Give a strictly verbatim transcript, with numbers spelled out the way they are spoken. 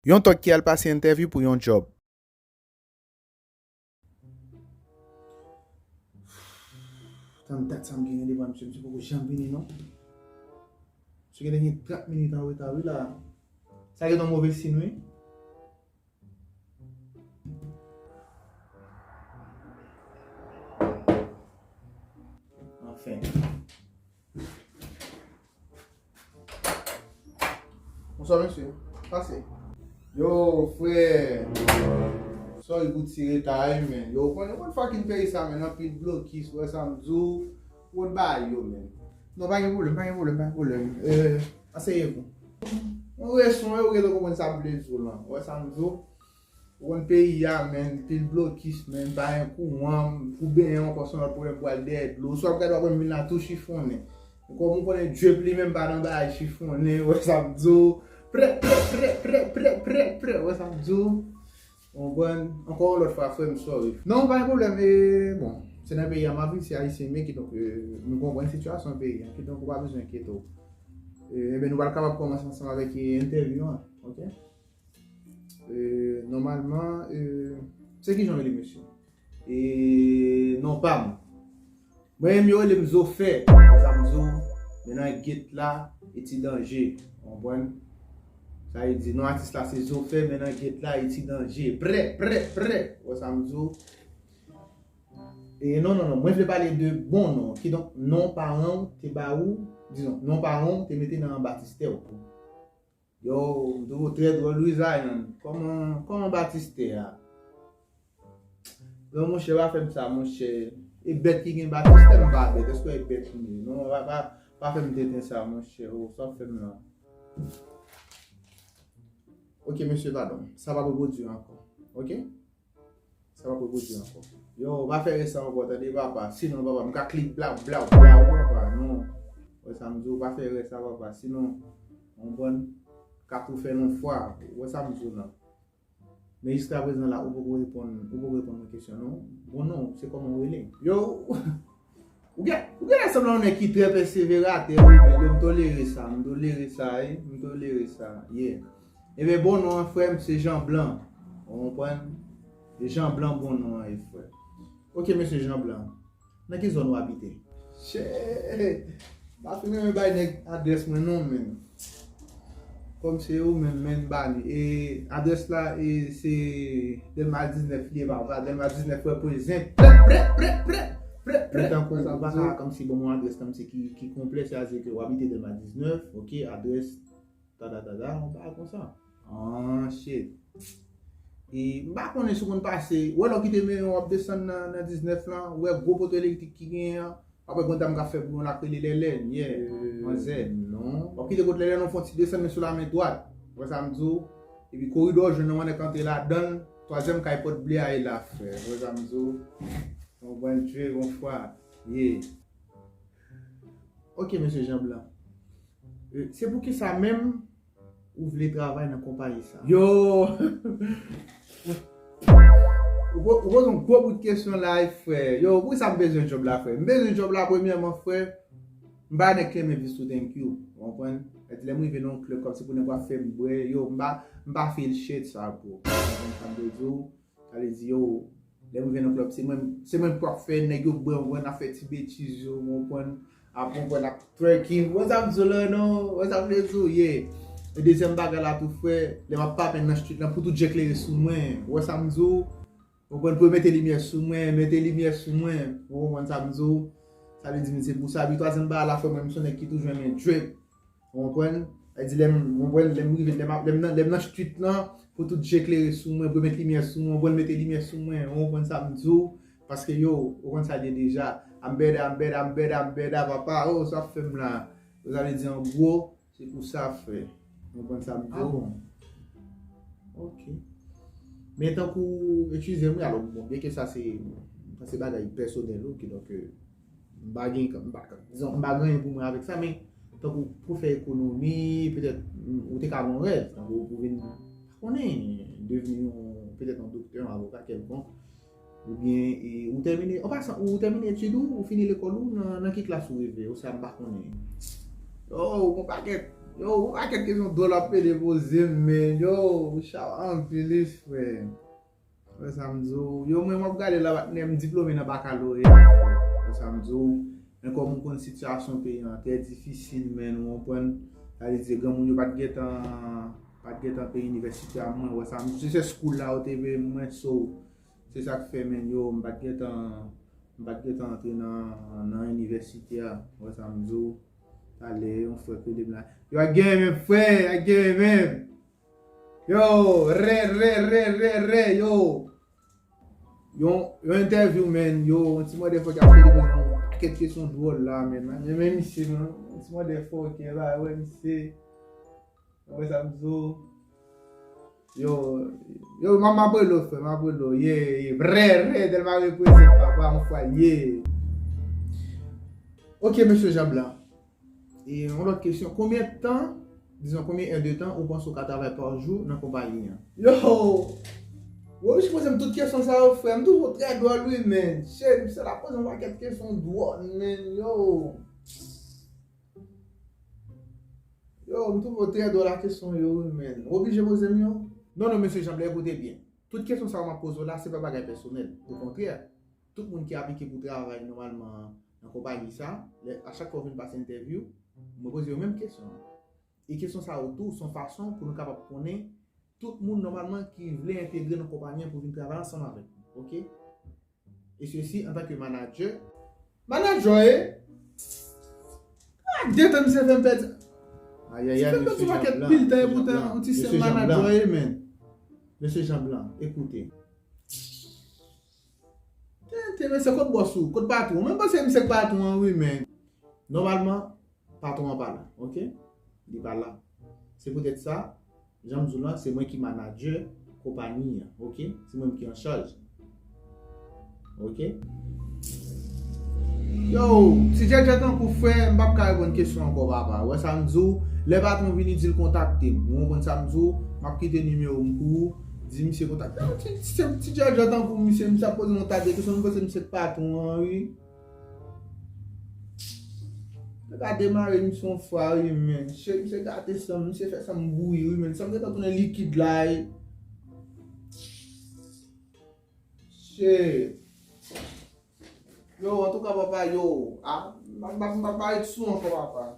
Yon tòg ki al pase entèvyou pou yon djòb. Tann dat sa m genyen devan misye, misye poko janm vini non. Misye gentan gen trant minit an reta wi la. Sa gentan move siy wi. Anfen. Bonswa mesye. Pase. Yo, frè. Sorry pou ti reta a, men. Yo, ou konn, ou konn fucking peyi sa, men, anpil blokis, wè sa m di w, ou konn bagay yo, men. Non, pa gen pwoblèm, pa gen pwoblèm, pa gen pwoblèm. Euh, aseye pou. Ou reson, yo gentan konprann sa m vle di w lan. Wè sa m di w. Ou konn peyi a, men, pil blokis, men, pa gen kouran, pou benyen ankò se yon lòt pwoblèm pou al dèyè dlo. Swa w ap gade w ap wè m vin la tou chifonnen. Kòm ou konnen drip li menm pa nan bagay chifonnen, wè sa m di w. Prè, prè, prè, prè, prè, prè, prè, wè sa m di w. Ou konprann? Ankò yon lòt fwa, frè m, sorry. Non, pa gen pwoblèm, e, bon, se nan peyi a m ap viv, se ayisyen m ye, kidonk, e, m konprann sitiyasyon peyi a, kidonk ou pa bezwen enkyete w. E, ebyen, nou pral kapab kòmanse ansanm avèk, e, entèvyou an, oke? E, nòmalman, e, se kijan w rele mesye? E, non pa m. Mwen menm yo rele m Zofè. Wè sa m di w, men nan get la, e ti danje. Ou konprann? Sa vle di, non atis la se Zofè, men nan get la, e ti danje. Prè, prè, prè. Wè sa m di w. E non, non, non, mwen vle pale de bon non. Kidonk, non paran w te ba ou, dizon, non paran w te mete nan batistè w. Yo, m twouve w trè dwòl wi Zion. Kòman, kòman batistè a? Non monchè, pa fè m sa monchè. E bèt ki gen batistè, m pa bèt. Èske w e bèt m ye? Non, pa, pa, pa fè m tenten sa monchè. O, sa w fè m la. Oke mesye, padon. Sa p ap repwodui ankò. Oke? Sa p ap repwodui ankò. Yo, pa fè erè sa ankò, tande papa. Sinon, papa, m ka klik bla, bla, bla, papa. Non. Wè sa m di w, pa fè erè sa, papa. Sinon, ou konprann, ka tou fè l yon fwa. Wè sa m di w lan. Men jiskaprezan la, ou poko reponn, ou poko reponn mwen kesyon, non. Bon, non, se kòman w rele? Yo, ou gen, ou genlè sanble yon nèg ki trè pèseveratè, wi, men yo, m tolere sa, m tolere sa, wi, m tolere sa, yeah. Ebyen, bon non an, frè m, se Jan Blan. Ou konprann? Se Jan Blan bon non an, wi, frè. Oke, mesye Jan Blan. Nan ki zòn ou abite? Chè! M pa fin renmen bay nèg adrès mwen non, men. Kòm se ou menm, men, m ba li. E adrès la, e se Dèlma diznèf li ye, papa. Dèlma diznèf reprezent. Prè, prè, prè, prè, prè, prè. Men tankou ou pa ka kòmsi ban mwen adrès kòmsi ki, ki konplè, sètadi ke w abite Dèlma diznèf, oke, adrès tada, tada, yon bagay konsa. Ah, shit. E m pa konnen si w konn pase. Ou wè lè w kite Meyon w ap desann nan, nan diznèf lan, ou wè gwo poto elektrik ki genyen an. Apre, gon dam k ap fè bouyon la k rele Lèlèn, yeah. Manzè, non. W ap kite kot Lèlèn, w fè yon ti desann, men sou lamen dwat. Ou wè sa m di w? Epi koridò jòn nan, w annik antre ladan l. Twazyèm kay pòt ble a ye la, frè. Ou wè sa m di w? Yon bon dye, yon fwa. Yeah. Oke, mesye Jan Blan. E, se poukisa menm ou vle travay nan konpayi sa? Yo! Ou po-, ou poze yon gwo bout kesyon la, frè. Yo, poukisa m bezwen djòb la, frè? M bezwen djòb la, premyèman, frè. M pa nèg ki renmen vistoutenkyou. Ou konprann? Èt lè m rive nan yon klèb, kòmsi pou nèg w ap fè m bwè. Yo, m pa, m pa feel shit sa, bro. Ou konprann sa m vle di w? Sa vle di, yo, lè m rive nan klèb, se mwen, se mwen k ap fè nèg yo bwè, ou konprann, ap fè ti betiz yo, ou konprann, ap, ou konprann, ap twerking, ou konn sa m di w la, non, ou konn sa m vle di w, yeah. E dezyèm bagay la tou, frè, lè m ap papen nan street lan, pou tout je klere sou mwen, ou wè sa m di w, ou konprann, pou yo mete limyè sou mwen, mete limyè sou mwen, ou konprann sa m di w, sa vle di, men se pou sa, epi twazyèm bagay la, frè, mwen, m se yon nèg ki toujou renmen drip. Ou konprann? Sa vle di, lè m, ou konprann, lè m rive, lè m ap, lè m nan, lè m nan street lan, pou tout je klere sou mwen, pou yo met limyè sou mwen, ou konprann, mete limyè sou mwen, ou konprann sa m di w? Paske yo, ou konn sa l ye deja. I'm better, I'm better, I'm better, I'm better, papa, oh, sa w ap fè m la. Sa vle di, an gwo, se pou sa, frè. Ou konprann sa m di w? Ah bon? Ok. Men tankou, eskize m, wi, alò, bon, byenke sa se, sa se bagay pèsonèl ou, kidonk, euh, M pa gen, m pa, dizon, m pa gen anyen pou mwen avèk sa, men tankou pou fè ekonomi, petèt, ou te ka gen yon rèv, tankou pou vin, pa konnen, devni yon, petèt yon doktè, yon avoka kèlkonk, oubyen, e, ou tèmine, an pasan, ou tèmine etid ou, ou fini lekòl ou, nan, nan ki klas ou rive, ou sa m pa konnen. Oh, ou gon pakèt, Yo, ou pakèt kesyon dwòl ap pede poze m, men yo, ou chaw anpil wi, frè. Wè sa m di w. Yo, mwen, m ap gade la, patnè, m diplome nan bakaloreya, frè. Wè sa m di w. Men kòm ou konn sitiyasyon peyi an trè difisil, men ou konprann. Sa vle di, granmoun yo pa t gentan, pa t gentan peye inivèsite a, mwen, wè sa m di w. Se sèl school la, yo te vle mwen, so. Se sa k fè, men, yo, m pa t gentan, m pa t gentan antre nan, nan inivèsite a. Wè sa m di w. Talè, yon frè k rele m la. Yo, ak gen men, frè, ak gen men. Yo, rè, rè, rè, rè, rè, yo. Yon, yon entèvyou, men, yo, yon ti mòdè fò k ap pede poze yon pakèt kesyon dwòl la, men. Men, men, misye, men, yon ti mòdè fò, ok, ba, wè, misye. Wè sa m di w. Yo, yo, m, m ap rele w, frè, m ap rele w, ye, ye, vrè, vrè, Dèlma reprezant, papa, yon fwa, ye. Ok, mesye Jean Blanc. E yon lòt kesyon, konbyen tan, dizon, konbyen è de tan ou panse ou ka travay pa jou nan konpayi an? Yo! Wobich poze m tout kesyon sa yo, frè. M twouve w trè dwòl, wi, men. Shit, misye la poze m pakèt kesyon dwòl, men. Yo! Yo, m twouve w trè dwòl a kesyon yo, wi, men. Ou oblije poze m yo? Non, non, mesye Jean Blanc, ekoute byen. Tout kesyon sa yo m ap poze w la, se pa bagay pèsonèl. Okontrè, tout moun ki aplike pou travay nòmalman nan konpayi sa, lè, a chak fwa w vin pase entèvyou, mwen poze yo menm kesyon an. E kesyon sa yo tou, se yon fason pou nou kapab konnen tout moun nòmalman ki vle entegre nan konpayi an pou vin travay ansanm avèk nou, ok? E sesi antanke manadjè. Manadjè, e? Ah, detan misye fè m pèdi. Ayayay, mesye Jean Blanc, mesye Jean Blanc. Mesye Jean Blanc, mesye Jean Blanc, ekoute. Tenten, mesye, kot bòs ou? Kot patwon? Mwen panse misye k patwon an, wi, men. Nòmalman, patwon an pa la, ok? Li pa la. Se poutèt sa, jan m di w la, se mwen ki manadjè konpayi an, ok? Se mwen ki an chaj. Ok? Yo, ti djèdjè tankou frè, m p ap ka reponn kesyon ankò, papa. Wè sa m di w, lè patwon vini, di l kontakte m. Ou konprann sa m di w? M ap kite nimewo m pou ou, di misye kontakte m. Ti, ti, ti djèdjè tankou misye, misye ap poze m yon ta de kesyon, m panse misye k patwon an, wi. Nèg la demare misye yon fwa, wi, men. Shit, misye gate san m, misye fè san m bouyi, wi, men. San m gentan tounen likid la, wi. Shit. Yo, antouka, papa, yo. Ah, m pa, m pa, m pa, m pa ret sou ankò, papa.